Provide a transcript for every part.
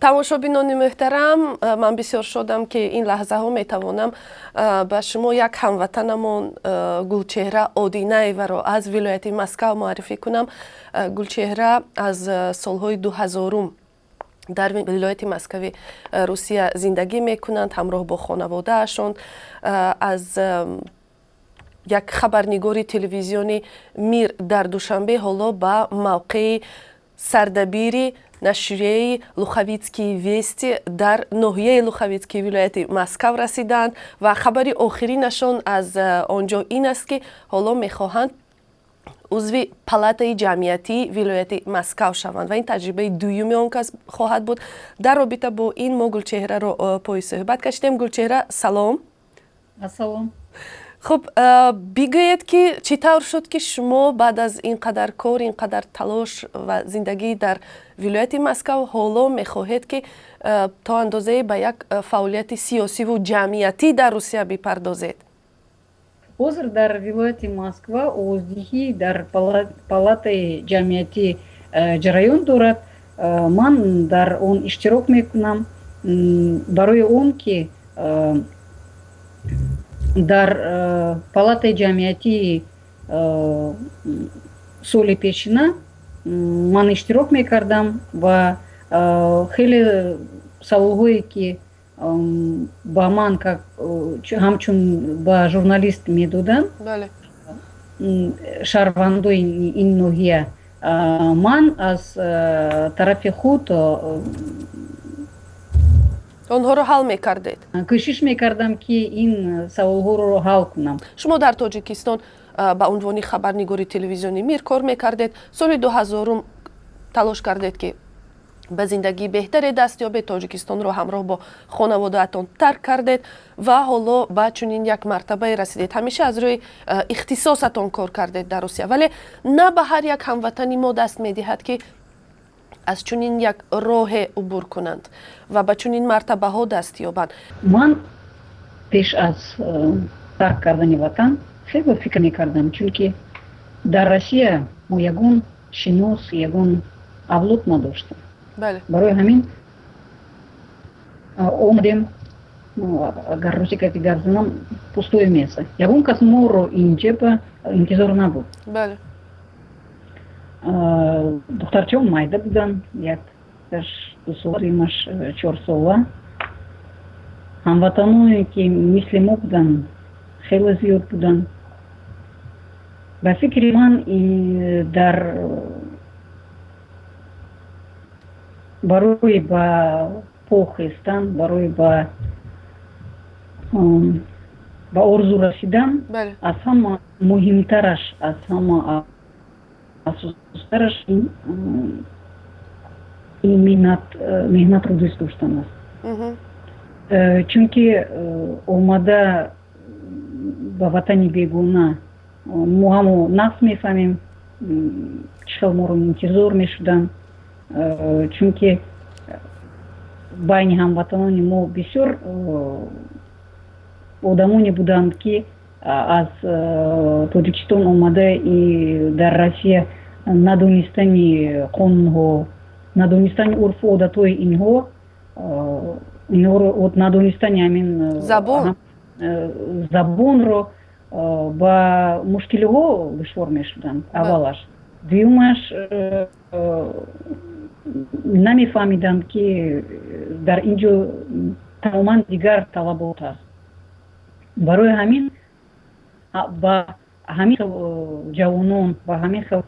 Тамошобинони муҳтарам, ман бисёр шодам, ки ин лаҳзаҳо метавонам ба шумо як ҳамватанамон Гулчеҳра Одинаеваро аз вилояти Москав муаррифӣ кунам. Гулчеҳра аз солҳои 2000-ум дар вилояти Москави Русия зиндагӣ мекунанд ҳамроҳ бо хонаводаашон. Аз як хабарнигори телевизиони «Мир» дар Душанбе ҳоло ба мавқеи сардабири нашрияи «Луховицкие вести» дар ноҳияи Луховицкии вилояти Москав расидаанд ва хабари охиринашон аз он ҷо ин аст, ки ҳоло мехоҳанд узви палатаи ҷамъиятии вилояти Москав шаванд ва ин таҷрибаи дуюми он кас хоҳад буд. Дар робита бо ин мо Гулчеҳраро пои суҳбат кашидем. Гулчеҳра, салом. Ассалом. Хуб, бигӯед, ки чӣ тавр шуд, ки шумо баъд аз ин қадар кор, ин қадар талош ва зиндагӣ дар вилояти Москав ҳоло мехоҳед, ки то андозае ба як фаъолияти сиёсиву ҷамъиятӣ дар Русия бипардозед? Ҳозир дар вилояти Москва овоздиҳӣ дар палатаи ҷамъиятӣ ҷараён дорад. Ман дар он иштирок мекунам барои он ки дар палатаи ҷамъиятии соли пешина ман иштирок мекардам ва хеле саволҳое, ки ба ман как ҳамчун ба журналист медоданд шаҳрвандои ин ноҳия, ман аз тарафи худ онҳоро ҳал мекардед. Кӯшиш мекардам, ки ин саволҳоро ҳал кунам. Шумо дар Тоҷикистон ба унвони хабарнигори телевизиони «Мир» кор мекардед. Соли 2000-ум талош кардед, ки ба зиндагии беҳтаре даст ёбед, Тоҷикистонро ҳамроҳ бо хонаводаатон тарк кардед ва ҳоло ба чунин як мартабае расидед. Ҳамеша аз рӯи ихтисосатон кор кардед дар Русия, вале на ба ҳар як ҳамватани мо даст медиҳад, ки аз чунин як роҳе убур кунанд ва ба чунин мартабаҳо даст ёбанд. Ман пеш аз тарк кардани ватан хеле фикр мекардам, чунки дар Россия мо ягон шинос, ягон авлод надоштем. Барои ҳамин омадем, агар русӣ кати гап занам, пустое место. Ягон кас моро инҷа ба интизор набуд. Духтарчаҳо майда буданд, якташ 2 сола, дуюмаш 4 сола. Ҳамватаное, ки мисли мо буданд, хеле зиёд буданд. Ба фикри ман, дар барои ба по хестан, барои ба орзу расидан, аз ҳама муҳимтараш, аз ҳама асостараш ин меҳнатро дӯст доштан аст, чунки омада ба ватани бегона мо ҳамо нағз мефаҳмем, чӣ хел моро интизор мешуданд, чунки байни ҳамватанони мо бисёр одамоне буданд, ки аз Тоҷикистон омада и дар Россия надонистани қонунҳо, надонистани урфу одатҳои инҳо, инҳоро, надонистани ҳамин забон. Забонро ба мушкилиҳо душвор мешуданд аввалаш. Дуюмаш, намефаҳмиданд, ки дар ин ҷо тамоман дигар талабот аст. Барои ҳамин ба ҳамин хел ҷавонон, ба ҳамин хел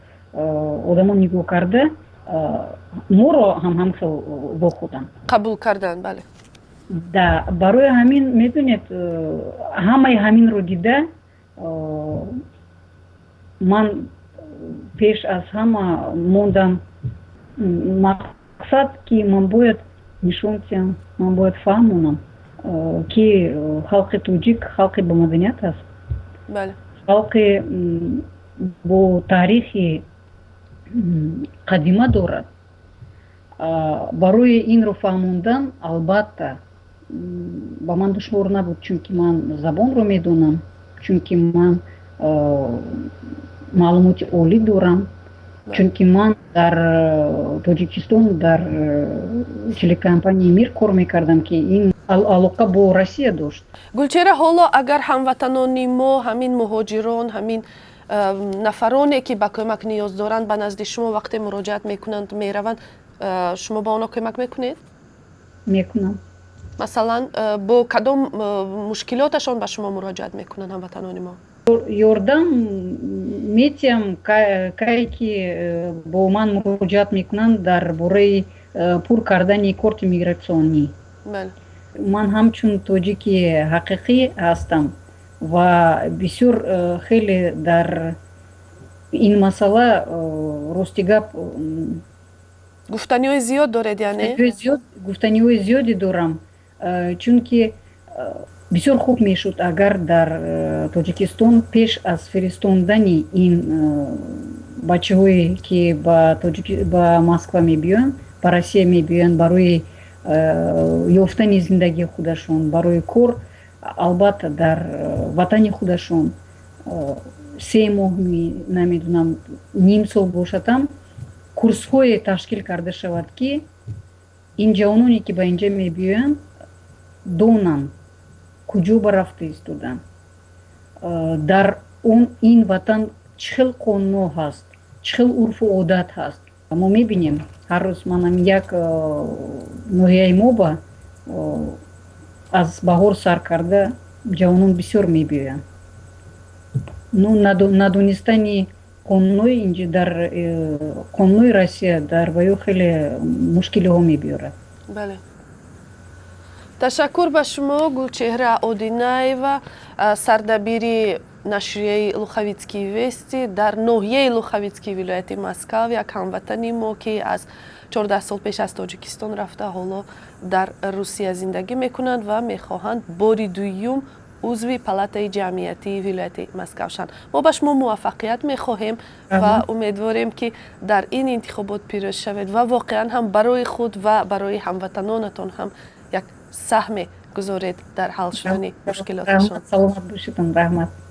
одамон нигоҳ карда, моро ҳам ҳамин хел вохӯрданд. Қабул карданд, бале. Да, барои ҳамин, медонед, ҳамаи ҳаминро дида, ман пеш аз ҳама мондам мақсад, ки ман бояд нишон диҳам, ман бояд фаҳмонам, ки халқи тоҷик халқи бомаданият аст, халқи бо таърихи қадима дорад. Барои инро фаҳмондан, албатта, ба ман душвор набуд, чунки ман забонро медонам, чунки ман маълумоти олӣ дорам. Чунки ман дар Тоҷикистон дар телекомпанияи «Мир» кор мекардам, ки ин алоқа бо Россия дошт. Гулчеҳра, ҳоло агар ҳамватанони мо, ҳамин муҳоҷирон, ҳамин нафароне, ки ба кӯмак ниёз доранд, ба назди шумо вақте муроҷиат мекунанд, мераванд, шумо ба онҳо кӯмак мекунед? Мекунам. Масалан, бо кадом мушкилоташон ба шумо муроҷиат мекунанд ҳамватанони мо? Ёрдам метиҳам, кае ки бо ман муроҷиат мекунанд дар бораи пур кардани корти мигратсионӣ. Ман ҳамчун тоҷики ҳақиқӣ ҳастам ва бисёр хеле дар ин масъала, рости гап, Гуфтаниҳои зиёд доред, яъне? Гуфтаниҳои зиёде дорам, чунки бисёр хуб мешуд, агар дар Тоҷикистон пеш аз фиристондани ин бачаҳое, ки ба Москва мебиёянд, ба Россия мебиёянд барои ёфтани зиндагии худашон, барои кор, албатта, дар ватани худашон 3 моҳ, намедонам, ним сол бошад ҳам, курсҳое ташкил карда шавад, ки ин ҷавононе, ки ба инҷа мебиёянд, донанд, куҷо ба рафта истоданд, дар он ин ватан чӣ хел қонунҳо ҳаст, чӣ хел урфу одат ҳаст. Мо мебинем ҳар рӯз, манам як ноҳияи мо ба аз баҳор сар карда ҷавонон бисёр мебиёянд. Ну, надонистани қонунҳои инҷа, дар қонунҳои Россия дар ваё хеле мушкилиҳо мебиёрад. Бале, ташаккур ба шумо, Гулчеҳра Одинаева, сардабири нашрияи «Луховицкие вести» дар ноҳияи Луховицкий вилояти Москав, як ҳамватани мо, ки аз 14 сол пеш аз Тоҷикистон рафта, ҳоло дар Русия зиндагӣ мекунанд ва мехоҳанд бори дуюм узви палатаи ҷамъиятии вилояти Москав шаванд. Мо ба шумо муваффақият мехоҳем ва умедворем, ки дар ин интихобот пирӯз шавед ва воқеан ҳам барои худ ва барои ҳамватанонатон ҳам як саҳме гузоред дар ҳал шудани мушкилоташон. Саломат бошедон, раҳмат.